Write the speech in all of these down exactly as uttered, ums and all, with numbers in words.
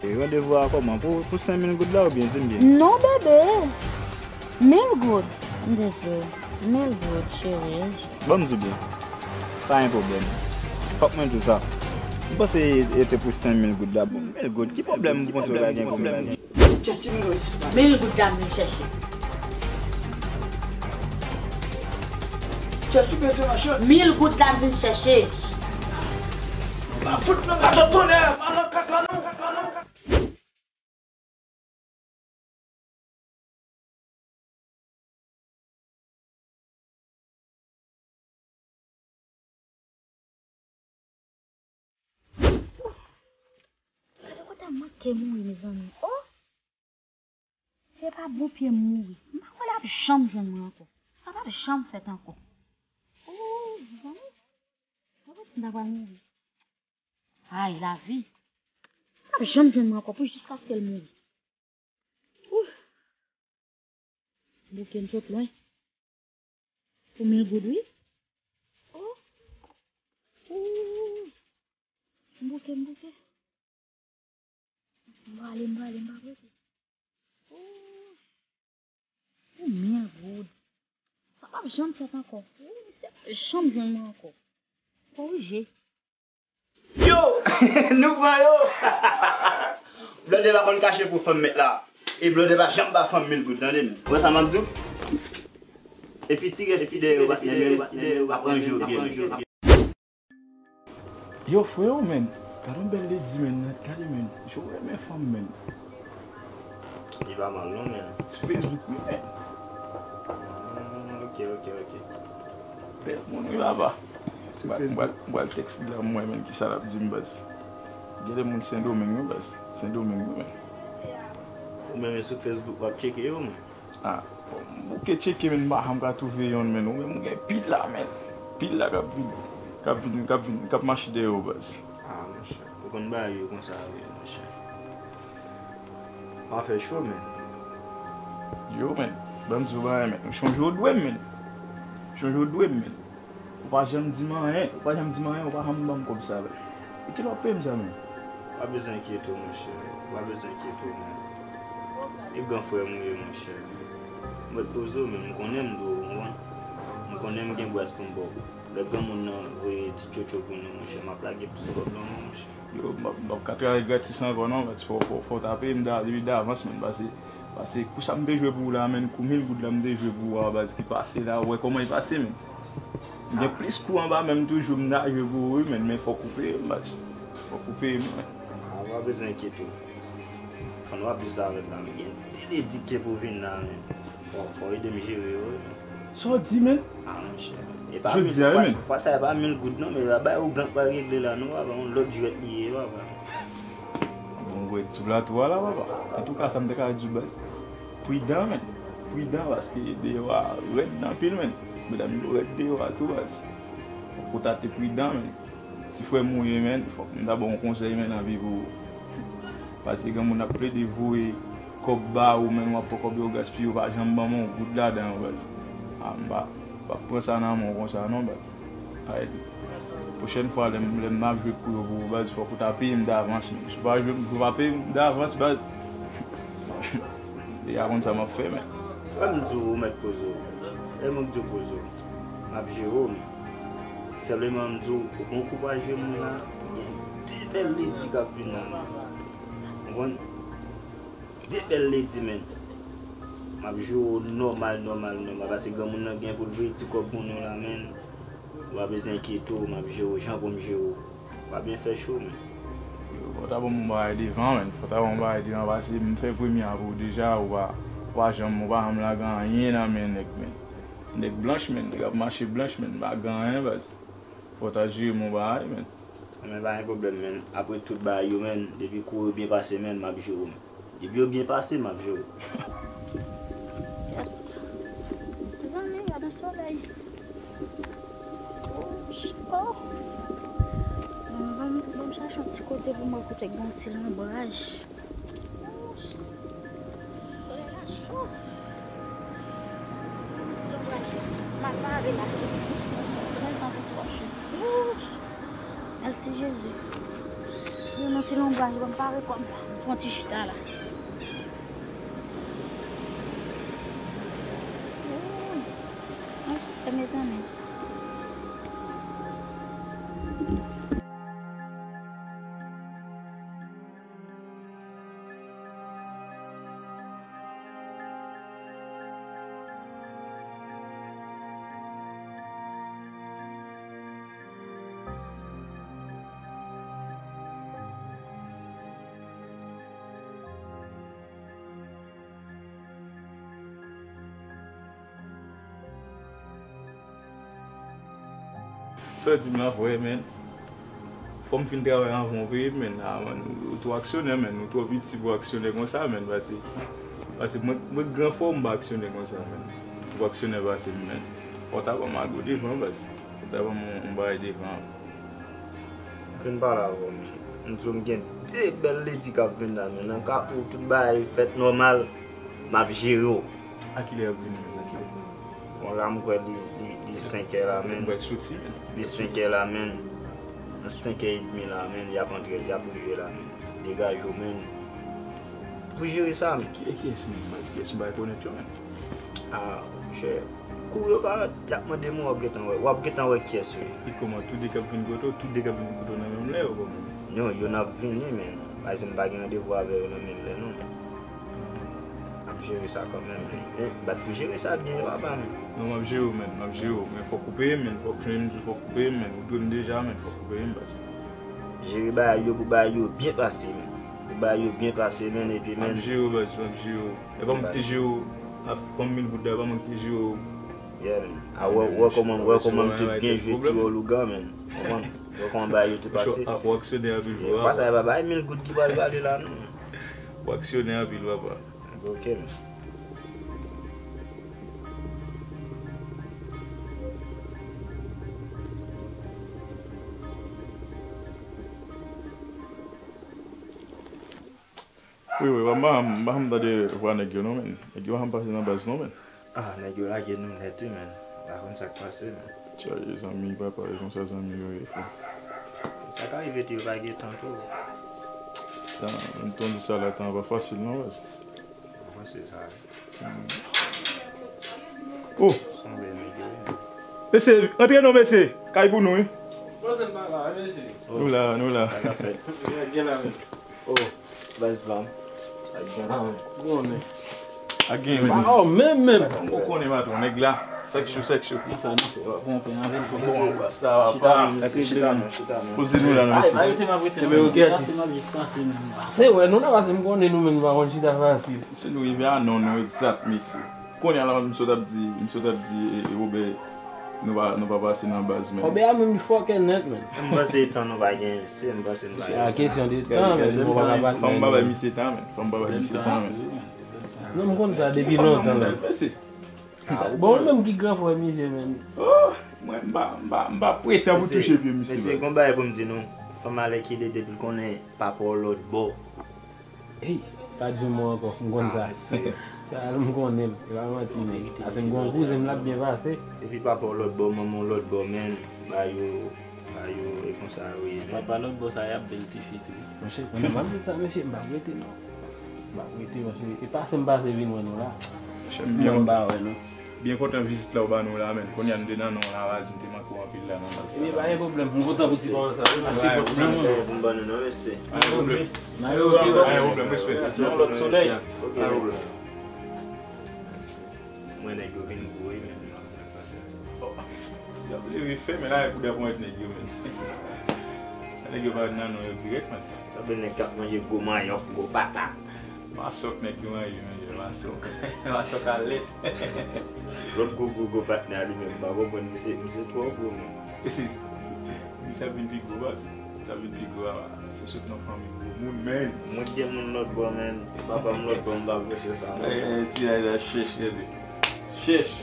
Randevou a kòman? Pou, pou senk mil goud la oubyen, di m byen? Non, bebe. Mil goud. M te di w. Mil goud, cheri. Ban m di w byen. Pa gen pwoblèm. Fòk mwen di w sa. M panse e te pou senk mil goud la. Bon, mil goud. Ki pwoblèm ou panse w ka gen pou mil goud? Mil goud la m vin chèche. Mil goud la m vin chèche. Gade kote m manke mouri, mezanmi. Oh! Se pa bon pye m mouri. M pa kwè l ap janm jwenn mwen ankò. Sa p ap janm fèt ankò. Oh, mezanmi. Gade kote m ta pral mouri. Ay, lavi. L ap janm jwenn mwen ankò pou jiskaske l mouri. Ouh. Bouke m sot lwen. Pou mil goud, wi. Oh. Ouh. M bouke, m bouke. M prale, m prale, m pa prese. Oh. Pou mil goud. Sa p ap janm fèt ankò. Wi, misye p ap janm jwenn mwen ankò. Korije. Yo! Nou pran yo! Blòdè pa konn kache pou fanm mèt la. E blòdè pa janm ba fanm mil goud, tande m. Ou wè sa m ap di w? Epi ti rès ki dèyè yo pa t menm, pa pran je yo byen. Yo, freo, menn. Gade yon bèl lady, menn. Gade, menn. Jan w renmen fanm, menn. Li pa mal, non, menn. Sou Facebook, wi, menn. Ah, ok, ok, ok. Bèl moun, wi, papa. Sou Facebook. Mwen, mwen, mwen tèks li la, mwen, menn, ki sa l ap di m, baz. Gen de moun Sendomeng, wi, baz. Sendomeng, wi, menn. Ou menm, sou Facebook, w ap tcheke yo, menn. Ah, bon, m bouke tcheke, menn, m pa janm ka twouve yonn, menn. Ou menm, ou gen pil la, menn. Pil la k ap vin, k ap vin, k ap vin, k ap mache dèyè w, baz. Ah, monchè, ou konn bagay yo konsa vre, monchè. W ap fè cho, menn. Yo, menn, ban m di w bagay, menn. Ou chonje w dwe m, menn. Ou chonje w dwe m, menn. Ou pa janm di m anyen, ou pa janm di m anyen, ou pa janm ban m kòb sa, baz. E kilè w ap peye m sa menm? Pa bezwen enkyete w, monchè. Pa bezwen enkyete w, menn. E gran frè m ou ye, monchè. Mwen poze w, menn. M konnen m dwe w, ou konprann? M konnen m gen bras pou m ba w. Lè granmoun nan voye ti tchotcho pou nou, monchè, m ap lage plis kòb nan men w, monchè. Yo, m p ap, m p ap ka travay gratis ankò non, baz. Fò, fò, fò w ta peye m da, depi davans, menn, pase, pase kou sa m te jwe pou w la, menn, kou mil goud la m te jwe pou w a, baz, ki pase la, ou wè kòman l pase, menn. M gen plis kou anba men m toujou, m ta jwe pou ou wi, menn, men fòk ou peye m, baz. Fòk ou peye m, menn. Ah, pa bezwen enkyete w. Fò nou ap di sa avèk la, men gen de lady k gen pou vin la, menn. Fò, fò w ede m jere yo, wi. Sa w di, menn? Ah, monchè. E pa mil, fwa, fwa sa, e pa mil goud, non, men la, bay ou blan k pral regle la, non, papa, yon lòt jwèt li ye, papa. Bon, wè, sou plato a la, papa. Antouka, sa m te ka di w, baz. Pridan, menn. Pridan, paske deyò a rèd anpil, menn. Medam yo rèd deyò a tou, baz. Fòk ou ta te pridan, menn. Ti frè m ou ye, menn. Fòk m ta ba w yon konsèy, menn, anvi pou ou. Paske granmoun ap plede voye kòb ba ou, menn, w ap pran kòb yo gaspiye, ou pa janm ban m yon goud ladan yo, baz. A, m pa, m p ap pran sa nan men w konsa, non, baz. Ay, pwochèn fwa, lè m, lè m ap jwe pou yo, pou ou, baz, fòk ou ta peye m davans, menn. Si w pa jwe, si w pa peye m davans, baz, deja konn sa m ap fè, menn. Frè m di w, ou mèt poze w. Lè m di w poze w, m ap jere w, menn. Senpleman, m di w, ou gon kou pa jwe moun la, gen de bèl lady k ap vin la, menn. Ou konprann? De bèl lady, menn. M ap jere w nòmal, nòmal, nòmal. Paske granmoun nan gen pou l voye ti kòb pou nou la, menn. Ou pa bezwen enkyete w, m ap jere w jan pou m jere w. W ap byen fè cho, menn. Yo, fò w ta ban m yon bagay devan, menn. Fò w ta ban m yon bagay devan, paske m fè premye a pou w deja, ou pa, ou pa janm, ou pa janm lage anyen nan men nèg, menn. Nèg blanch, menn. Nèg ap mache blanch, menn. M pa gen anyen, baz. Fò w ta jere m yon bagay, menn. Men pa gen pwoblèm, menn. Apre tout bagay yo, menn, depi kou yo byen pase, menn, m ap jere w, menn. Depi yo byen pase, m ap jere w. Kèt. Mezanmi, gade yon solèy. Oh, oh. Bon, ban m, ban m chache yon ti kote pou mwen, kote gen yon ti lanbraj. Solèy la cho. Yon ti lanbraj. M ap pare, m ap fini. Solèy sa ap twò cho. Mèsi Jezi. Yon ti lanbraj, ban m pare kò m. Pran ti chita la. Ooh, mwen soufle, mezanmi. Sa w di m la vrè, men. Fò m fin travay anvan w peye m, men. Ah, man, ou, ou twò aksyonè, men. Ou twò piti pou aksyonè konsa, men. Pase, pase mwen, mwen gran fò, m pa aksyonè konsa, men. Ou aksyonè pase m, men. Fò w ta ban m algo devan, pase. Fò w ta ban m yon, yon bagay devan. M fin pale avè w, men. M di w m gen de bèl ledi k ap vin la, men. Nan ka pou tout bagay fèt nòmal, m ap jere w. A kilè y ap vini, men? A kilè? Bon, la, m kwè li, li, li senkè la, men. Mwen soti, men. Li senkè la, men. Nan senkè edmi la, men, y ap antre, y ap rive la, men. Degaje w, men. Pou jere sa, men. Ki, kiyès, men? Kiyès m pa rekonèt yo, men? Ah, monchè. Kou yo parèt, y ap mande m, w ap gentan wè. W ap gentan wè kiyès yo ye. E kòman, tou de k ap vin kote w, tou de k ap vin kote w nan menm lè yo, kòman? Non, yo n ap vini, men. Pa egzanp, m pa gen randevou avè yo nan menm lè, non. M ap jere sa kanmenm, men, men, bat pou jere sa byen, papa, men. Non, m ap jere w, men, m ap jere w. Men fòk ou peye m, men, fòk, jan m di w, fòk ou peye m, men, ou dwe m deja, men, fòk ou peye m, baz. Jere bagay yo pou bagay yo byen pase, men. Pou bagay yo byen pase, men, epi, men. M ap jere w, baz, m ap jere w. E pa mwen ki te jere w, a, ban m mil goud la, e pa mwen ki te jere w. Yeah, men. A, wè, wè kòman, wè kòman m te byen jwe ti wòl ougan, men. Konprann? Wè kòman bagay yo te pase. Ap aksyonè anpil, bro. Fwa sa, e pa bagay mil goud ki pral vale la, non. Ou aksyonè anpil, papa. Ok, men. Wi, wi, m pa janm, m pa janm tande vwa nèg yo non, men. Nèg yo pa janm pase nan baz non, men. Ah, nèg yo lage nou nèt, wi, men. M pa konn sa k pase, men. Chaje zanmi, papa, e konsa zanmi yo ye, frè. Sa ka rive tou, yo pa gen tan tou. Tan, m tonbe sa la, tan pa fasil non, baz. Mwen se sa. Oh! Sanble nèg yo, wi. Mesye, antre non, mesye. Kay pou nou, wi. Panse m pa la, mesye. Nou la, nou la. Sa k ap fèt? Gen la, men. Oh, baz pa m. Sa gen la, men. Konnen. A gen, wi. Oh, menm, menm. Ou konnen patwon, nèg la. Sèk cho, sèk cho. Ki sa, non? Bon, pen avè l, bon, rasta, papa. Chita, men, mesye, chita, men, chita, men. Poze nou la, non, mesye. Ay, ba yo te m ap rete, non, mesye. Pase m ap jis pase, men. Se wè, nou la pase, m konnen nou menm, nou pa konn chita fasil. Si nou rive a non, non, egzat, mesye. Kounye a la, m sot ap di, m sot ap di, e, e, Wobè, nou pa, nou pa pase nan baz, men. Wobè a menm li fòkè nèt, men. M panse tan nou pa gen, se m panse m pa gen. Se a kesyon de tan, men, nou pa ka pase. Fò m pa bay misye tan, men. Fò m pa bay misye tan, men. Non, m konn sa depi lontan, men. Bon, ou menm ki gran frè misye, men. Oh, mwen, m pa, m pa, m pa pretan pou touche pye misye, baz. Mesye, gon bagay pou m di nou. Fanm alèkile depi l konnen papa w lòt bò. Ey, pa di yon mo ankò, m konn sa. Ah, mesye. Sa, m konnen l, e pa manti, men. Verite, mesye. Ase m gon kouzen m, l ap byen pase. Epi papa w lòt bò, manman w lòt bò, men, ba yo, ba yo, e konsa yo ye, men. Papa lòt bò sa, y ap bèl ti fi tou. Monchè, konnen m ap di sa, mesye, m p ap rete, non. M p ap rete, monchè. E pase m pase vin wè nou la. Monchè, m byen, m pa wè nou. Byen kontan vizit la ou ba nou la, men. Kounye a nou te nan non la, baz, m te manke w anpil la, non, baz. Ebyen, pa gen pwoblèm. M kontan pou ti kòman sa. Mèsi pou non, non. Pou m ban nou non, mesye. Pa gen pwoblèm. Pa gen pwoblèm, respè. Yon lòt solèy. Ok. Pa gen pwoblèm. Mwen nèg yo vin gwo, wi, men. Oh. Y ap leve fè, men la, e pou dè pwent nèg yo, men. Nèg yo pa nan non yo dirèk, men. Sanble nèg k ap manje gwo manyòk, gwo patat. Masòk nèg yo manje, mesye, masòk. Masòk alèt. Lòt gwo, gwo, gwo patnè a li menm, m pa konprann, misye, misye twò gwo, men. Misye ap vin pi gwo, baz. Misye ap vin pi gwo, a. Misye sot nan fanmi gwo moun, men. Mwen gen moun lòt bò, men. Papa m lòt bò, m pa vle se sa, non. Eh, eh, ti a, a chèch, gade. Chèch.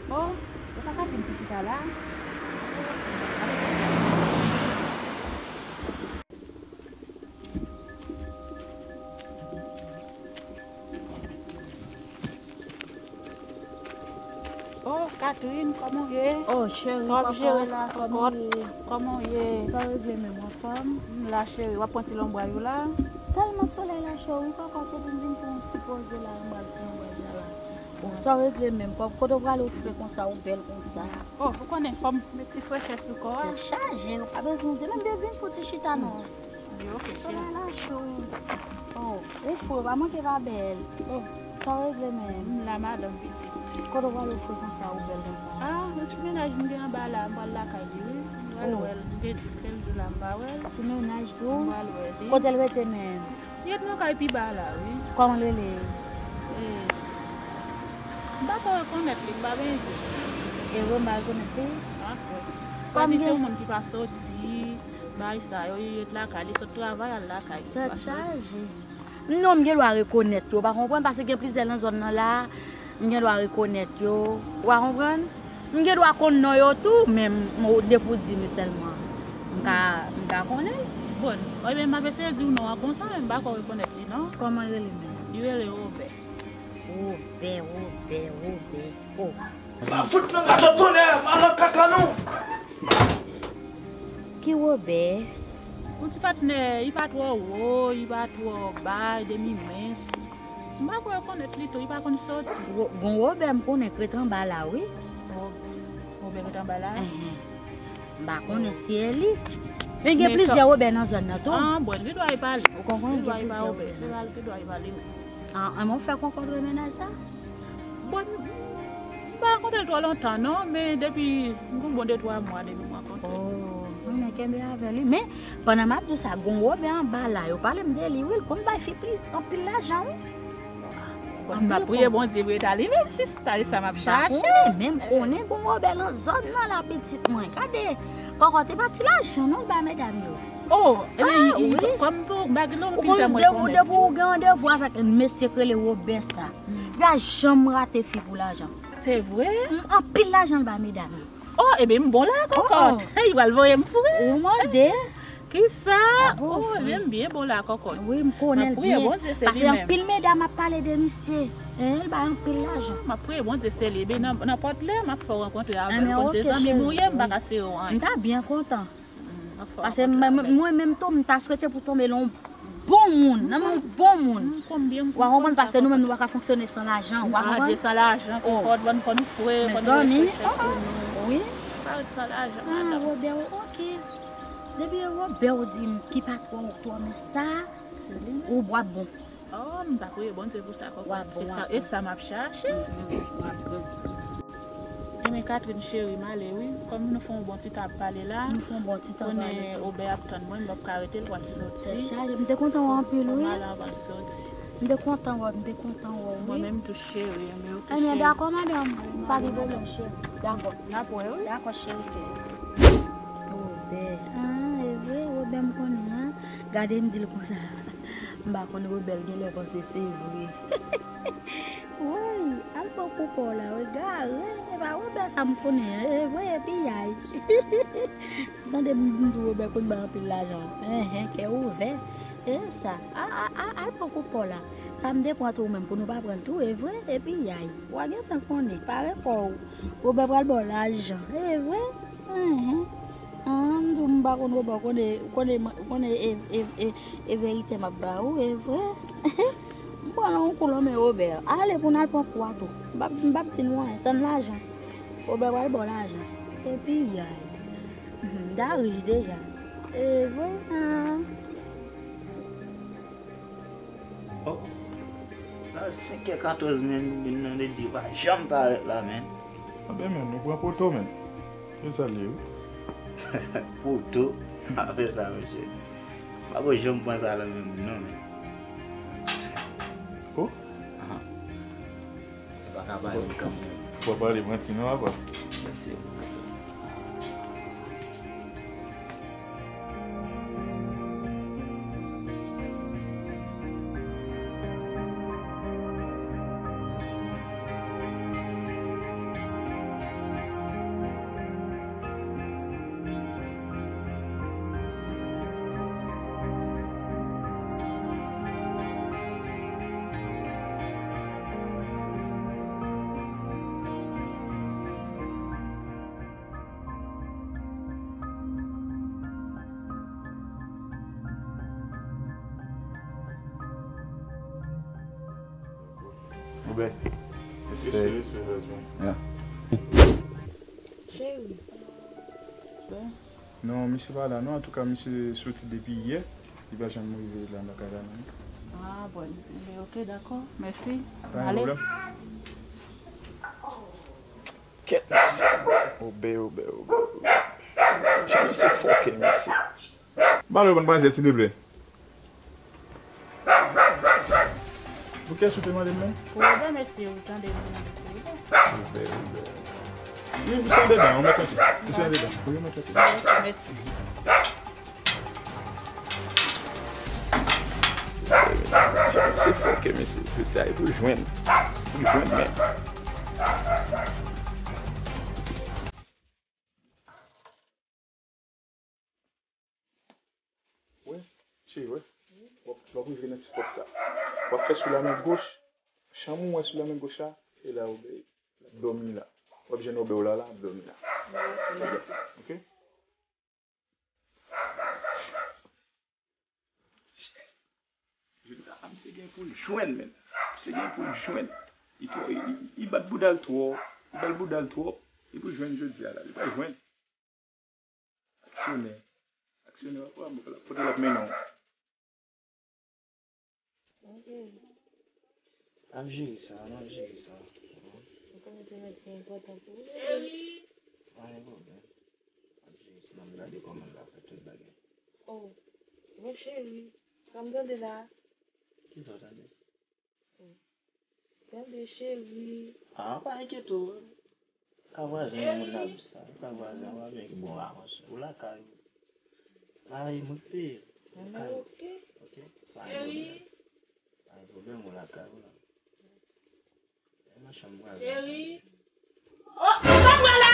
Oh, ou pa ka vin pi chita la? Catherine, kòman w ye? Oh, cheri, kòkòt, kòkòt, kòman w ye? Sa w regle menm, anfòm? M la, cheri, w ap pran ti lonbray ou la? Tèlman solèy la cho, wi, kòkòt, epi m vin pran yon ti poze la, m pral ti lonbray la la. Bon, sa w regle menm, kòkòt, kote w prale ou fre konsa, ou bèl konsa? Oh, ou konnen, fò m met ti frechè sou kò a. Tèt chaje, ou pa bezwen di, menm byen vin pou ti chita non. Yo, ok, cheri. Solèy la cho. Oh, ou fre, pa manke pa bèl. Oh, sa w regle menm? M la, madanm pitit. Kote w prale ou fre konsa, ou bèl konsa? Ah, yon ti mennaj m gen anba la, m pral lakay li, wi. M pral wè l, m te di l, m di l la, m pa wè l. Ti mennaj tou? M pral wè li. Kote l rete menm? Li ret nan kay pi ba la, wi. Kòman l rele? Eh, m pa ko rekonèt li, m pa byen di. E wi, m pa rekonèt li? Ah, wi. Sa di se yon moun ki pa soti, bay sa yo, li ret lakay, li sot travay al lakay, li pa soti. Tèt chaje. Non, m gen dwa rekonèt yo, w pa konprann, paske gen plizyè nan zòn nan la, m gen dwa rekonèt yo, w pa konprann? M gen dwa konn non yo tou, men m, depi w di m sèlman, m ka, m ka konnen. Bon, ebyen, m ap eseye di w non an konsa, men m pa ko rekonèt li, non. Kòman l rele menm? Li rele Wobè. Wobè, Wobè, Wobè. Oh. Pa fout nan gato tonè, mal nan kaka nou. Ki Wobè? Yon ti patnè, li pa twò wo, li pa twò ba, li demi mens. M pa kwè w konèt li tou, li pa konn soti. Wo-, gon Wobè m konnen k ret anba la, wi. Wo-, Wobè k ret anba la? Enhen. M pa konnen si e li. Men gen plizyè Wobè nan zòn nan tou. Ah, bon, li dwa e pa li. Ou konprann? Li dwa e pa Wobè. Li dwa e pa li menm. Ah, ah, men w fè kòkòt wè mennaj sa? Bon, m pa rankontre l twò lontan non, men depi m gon bon de twa mwa depi m rankontre l. Oh, men kenbe avè l wi. Men, pandan m ap di w sa, gon Wobè anba la, yo pale m de li wi, l konn bay fi plis, anpil lajan wi. Bon, m ap priye Bondye pou yo ta li menm sista, e sa m ap chache. M pa konnen, men m konnen gon Wobè nan zòn nan la pitit mwen. Gade, kòkòt e pa ti lajan non l ba medam yo. Oh, ebyen, kòm pou bagay la, ou konn depi, depi ou gen randevou avèk mesye k rele Wobè sa. Li pa janm rate fi pou lajan. Se vre? Anpil lajan l ba medam yo. Oh, ebyen, m bon la, kòkòt. Hey, li pral voye m foure. Ou mande. Kisa? Oh, ebyen, m byen bon la, kòkòt. Wi, m konnen l byen. Paske anpil medam ap pale de misye. Hein, l bay anpil lajan. M ap priye Bondye se li. Ebyen, nan, nenpòt lè, m ap fè w rankontre avè l. Paske zanmi m ou ye, m pa ka sere w anyen. M ta byen kontan. Paske mwen menm tou, m ta swete pou tonbe nan yon bon moun, nan men yon bon moun. Ou a konprann, paske nou menm nou pa ka fonksyone san lajan, ou a konprann? San lajan, fò nou fre, fò nou reflechi sou nou. Wi. Pa ret san lajan, madanm. Ah, Wobè, ok. Depi e Wobè ou di m ki pa twò, twò men sa, ou bwa bon. Oh, m ta priye Bondye pou sa, kòkòt. Se sa, e sa m ap chache. Ebyen, Catherine cheri, m ale wi. Kòm nou fè yon bon ti tan ap pale la, konnen Wobè ap tann mwen, m p ap ka rete, l pral soti. Tèt chaje, m te kontan wè w anpil wi. M ale, l pral soti. M te kontan wè w, m te kontan wè w wi. Mwen menm tou cheri, ebyen ok cheri. Ebyen dakò madanm, pa gen pwoblèm cheri. Dakò. N ap wè wi. Dakò cheri. Wobè. Ah, e vre, Wobè m konnen an. Gade m di l konsa. M pa konn Wobè l genlè panse se vre. Woy, al pran kou pa w la, w egare. E pa Wobè sa m konnen an, e vre, e piyay. Tande m di Wobè konn bay anpil lajan. Enhen, kè ouvè. E sa, a, a, a, al pran kou pa w la. Sa m te pran tou menm pou nou pa pran l tou, e vre, e piyay. W a gentan konnen, pare kò w. Wobè pral ba w lajan, e vre. Enhen. An, m di w m pa konn Wobè, ou konnen, ou konnen, ou konnen e, e, e, e verite m ap ba ou, e vre. M pran nan yon kou nan men Wobè. Ale pou n al pran kou a tou. M p ap, m p ap di nou anyen, tann lajan. Wobè pral ba w lajan. Epi, yay. M ta rich deja. E vre, an. Oh. Nan senk è katòz, men, men, nan de di pa janm parèt la, men. Anben, men, nou pran poto, men. Se sa l ye, wi. Poto? Pa fè sa, mesye. Pa ko janm pran sa la, men, non, men. Oh? Ahan. Ou pa ka pale m kanmenm. Ou pa pale manti non, apa. Mèsi. Respè, respè, respè. Yeah. Cheri. Non, misye pa la non. Antouka, misye soti depi yè. Li pa janm rive la nan kay la non. Ah, bon. Oke, dakò. Mèsi. Pa gen pwoblèm. Kèt, mesye. Obè, obè, obè, obè. Jan misye fòkè, mesye. Ba l yon bann pranjè, silvouplè. Pou kiyès ou te mande m menm? Pou Obè, mesye, ou tande m di pou Obè. Obè, obè. Wi, misye andedan, ou mèt rantre. Misye andedan. Wi, ou mèt rantre. Mèsi. Obè, mesye. Jan misye fòkè, mesye. Yo ta pou jwenn. Pou jwenn menm. Wè, cheri, wè. W ap, w ap rive nan ti pòt sa. W ap fè sou la men goch. Chanm ou wè sou la men goch la, e la Obè ap dòmi la. W ap jwenn Obè w la, la, ap dòmi la. Oke? Jodi a, misye gen pou l jwenn, men. Misye gen pou l jwenn. Li twò, li, li, li bat bouda l twò. Li bat bouda l twòp. Li pou jwenn jodi a la. Li pral jwenn. Aksyonè. Aksyonè, w ap wè, mwen pral kote l ap mennen w. Ok. Ap jere sa, n ap jere sa. Ou konnen se nèg ki enpòtan pou ou. Pa gen pwoblèm. Ap jere sa, n ap gade kòman n ka fè tout bagay. Oh, mon cheri, sa m tande la? Kisa w tande? Tande, cheri. Ah, pa enkyete w. Ka vwazen nan moun nan ap di sa. Ka vwazen an pa byen ki bon avans. Ou lakay ou. Ay, mwen k peye. Nan men oke. Oke. Pa gen pwoblèm. Pa gen pwoblèm, ou lakay ou la. E machann m pral. Cheri. Oh, sa m pral la.